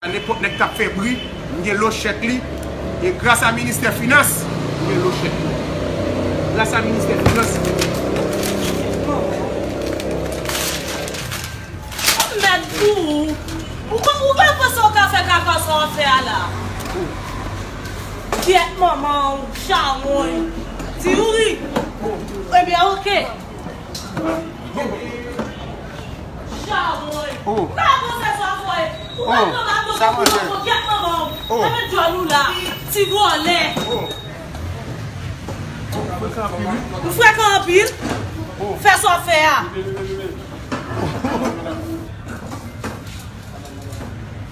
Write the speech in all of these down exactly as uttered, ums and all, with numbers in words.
Nenpòt nèg k ap fè bri, m gen lochèt li. E gras a ministè finans, m gen lochèt li. Gras a ministè finans. Mèt pou ou. Ou pa, ou pa panse w ka fè kaka sa w ap fè a la? Gyèt manman w, chawony. Ti Youri. Ebyen, oke. Chawony. Oh. Pa panse sa w ap fè. Ou pa pran baton, sa manje. Gyèt manman w. Oh. Mete djòl ou la. Ti vòlè. Oh. Ou frekan anpil. Ou frekan anpil. Oh. Fè sa w ap fè a.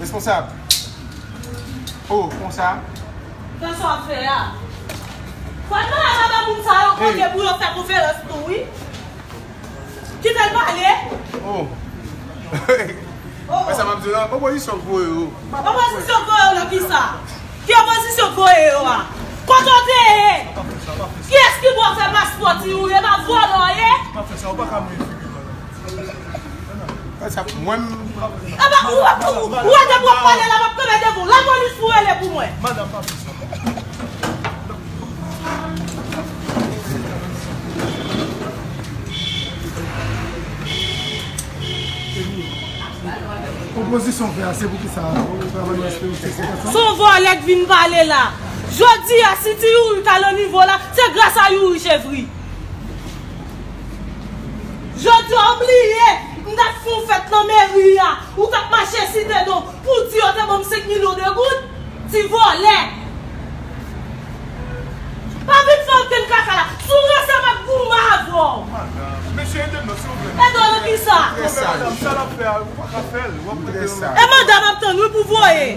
Responsab. Oh, konsa. Fè sa w ap fè a. Fò n mande a moun sa yo kote pou yo fè konferans tou, wi. Kite l pale. Oh. Oh. Mwen sa m ap di w la, opozisyon k voye yo. Opozisyon k voye yo nan kisa? Ki opozisyon k voye yo a? Kote w te ye? Kiyès ki ba w fè paspò, Ti Youri? E pa vòlè w ye? Pa fè sa, ou pa ka mouye figi m. Mwen, m- Aba, ou, ou, ou, ou wè depi w ap pale la, m ap kanpe devan w. Lapolis pou rele pou mwen. Madanm, pa fè sa. Opozisyon fè a, se pou kisa? Ou pa ban nou espere se, se konsa? Se yon vòlè k vin pale la. Jodi a, si Ti Youri ta nan nivo la, se gras a Youri Chevri. Jodi a, w bliye, m t ap fè yon fèt nan meri a, ou t ap mache site non, pou di yo te ban m senk milyon de goud, ti vòlè. Pa vin fè okenn kaka la, si w ranse m ap goumen avè w. Mesye, ede m non, silvouplè. Ede w nan kisa? Madanm, sa l ap fè a, ou pa ka fè l, w ap rete. E mandan m ap tann wi pou voye.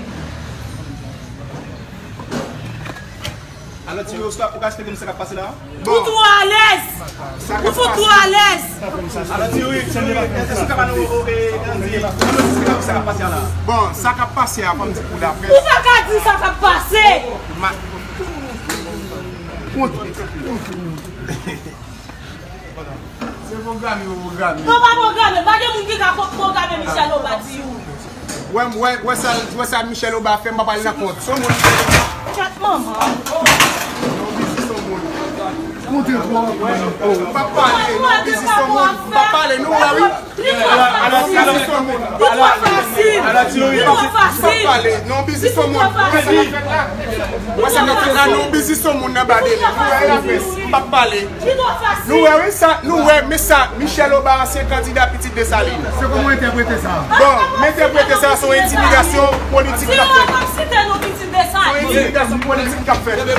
Alò, Ti Youri, ou ka, ou ka eksplike m sa k ap pase la? Ou twò alèz! Ou fout twò alèz! Alò, Ti Youri, èske ou ka ba nou, e, e, e, sa k ap pase a la? Bon, sa k ap pase a, fò m di pou laprès. Ou pa ka di sa k ap pase! Ma- Se pwograme yo pwograme. Non, pa pwograme. Pa gen moun ki ka pwograme Michel Obadi. Wè, wè, wè sa, wè sa Michel Oba fè, m pa pale nan kont. Se yon moun. Chat manman. Non, Bizi se yon moun. Montre pou w. M pa pale, non, Bizi se yon moun. M pa pale, nou wè, wi. Li twò fasil. Li twò fasil. Li twò fasil. M pa pale, non, Bizi se yon moun. Wè sa k ap fèt la? Wè sa k ap fèt la, non, Bizi se yon moun nan ba de li. Nou wè, laprès. M pa pale. Nou wè, wi, sa, nou wè, men sa, Michel Oba, ansyen kandida Pitit Desalin. Se kòman w entèprete sa? Bon, m entèprete sa, se yon entimidasyon politik k ap fèt. Se yon entimidasyon politik k ap fèt. Se yon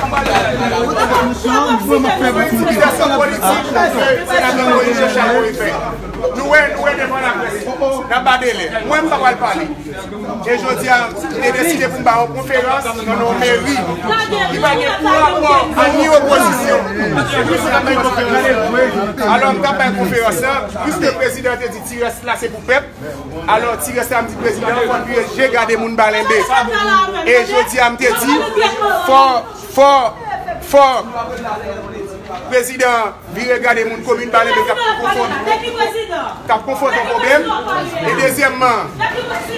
entimidasyon politik ke senatè Moïse Jean Charles voye fè. Nou wè, nou wè devan laprès. N ap ba delè. Mwen, m pa pral pale. E jodi a, m te deside pou m ba yon konferans nan yon meri ki pa gen pou rapò a ni opozisyon. Alò, m t ap bay konferans lan, piske prezidan te di ti rès la se pou pèp. Alò, ti rès la, m di prezidan, fò n vire je gade moun Balenbe. E jodi a, m te di, fò, fò, fò prezidan vire gade moun komin Balenbe k ap konfwonte, k ap konfwonte yon pwoblèm. E dezyèmman,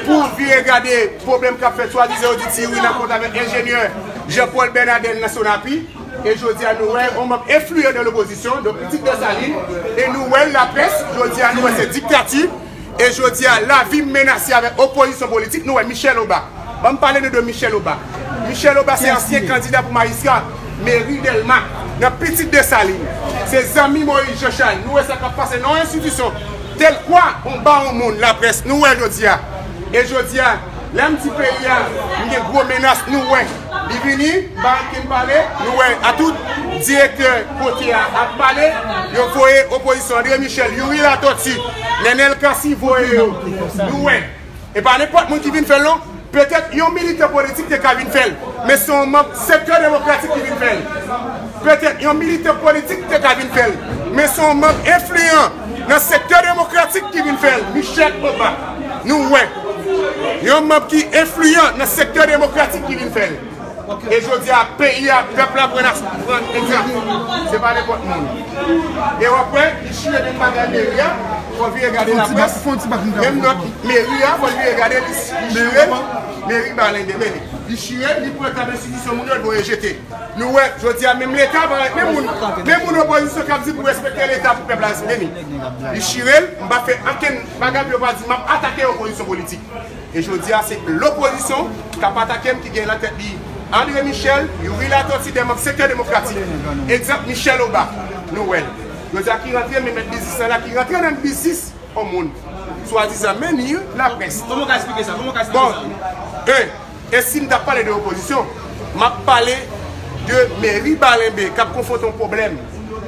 pou vire gade pwoblèm k ap fèt swadizan yo di Ti Youri nan kont avèk enjenyè Jean Paul Bernadel nan Sonapi. E jodi a, nou wè yon manm enfliyan nan lopozisyon, donk Pitit Desalin, e nou wè laprès, jodi a, nou wè se diktati. E jodi a, lavi m menase avèk opozisyon politik. Nou wè Michel Oba. Ban m pale nou de Michel Oba. Michel Oba se ansyen kandida pou majistra meri Dèlma nan Pitit Desalin. Se zanmi Moïse Jean Charles. Nou wè sa k ap pase nan yon enstitisyon tèlkwa yon bawon moun laprès. Nou wè jodi a. E jodi a, lè m di peyi a, m gen gwo menas, nou wè. Li vini, m pa ret ke m pale, nou wè, a tout direktè kote a ap pale, yo voye opozisyon André Michel, Youri Latortue, Nenel Cassy voye yo. Nou wè. E pa nenpòt moun ki vin fè l non. Petèt yon militan politik te ka vin fè l, men se yon manm sektè demokratik ki vin fè l. Petèt yon militan politik te ka vin fè l, men se yon manm enfliyan nan sektè demokratik ki vin fè l, Michel Oba. Nou wè. Yon manm ki enfliyan nan sektè demokratik ki vin fè l. E jodi a, peyi a, pèp la pran, pran egzanp. Se pa nenpòt moun. E w ap wè, li chire de bagay meri a. Fò l vire gade laprès. Menm nòt meri a, fò l vire gade li, li chire l. Meri Balen demen li. Li chire l, li pran tab enstitisyon moun yo, l voye jete. Nou wè, jodi a, menm Leta parèt, menm moun, menm moun opozisyon k ap di pou respekte Leta pou pèp la respekte li. Li chire l, m pa fè ankenn bagay pou yo pa di m ap atake opozisyon politik. E jodi a, se lopozisyon k ap atake m ki gen nan tèt li André Michel, Youri Latortue, de manm sektè demokratik. Egzanp, Michel Obak, nou wè l. Jodi a, ki rantre men mèt biznis la, ki rantre nan biznis yon moun. Swadizan menm laprès. Kòman w ka eksplike sa? Kòman w ka eksplike sa? Bon, e, e si m t ap pale de opozisyon, m ap pale de meri Balenbe k ap konfwonte yon pwoblèm.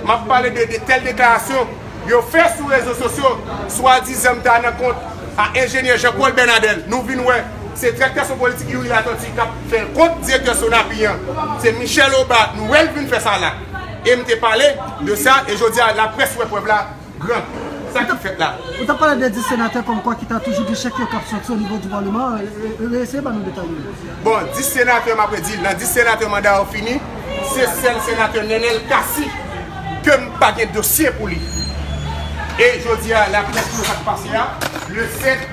M ap pale de, de tèl deklarasyon yo fè sou rezo sosyo, swadizan m ta nan kont a enjenyè Jean Paul Bernadel. Nou vin wè, se direktè sou politik Youri Latortue k ap fè l kont direktè Sonapi an. Se Michel Obak, nou wè l vin fè sa la. E m te pale de sa, e jodi a, laprès wè prèv la gran. Sa k ap fèt la? Ou t ap pale de dis senatè kòmkwa ki ta toujou gen chèk yo k ap sòti o nivo di palman. E, e, e, eseye ban nou detay yo. Bon, dis senatè, m ap redi l, nan dis senatè manda yo fini, se sèl senatè Nenel Cassy ke m pa gen dosye pou li. E jodi a, laprès pou sa k pase a, le sèt,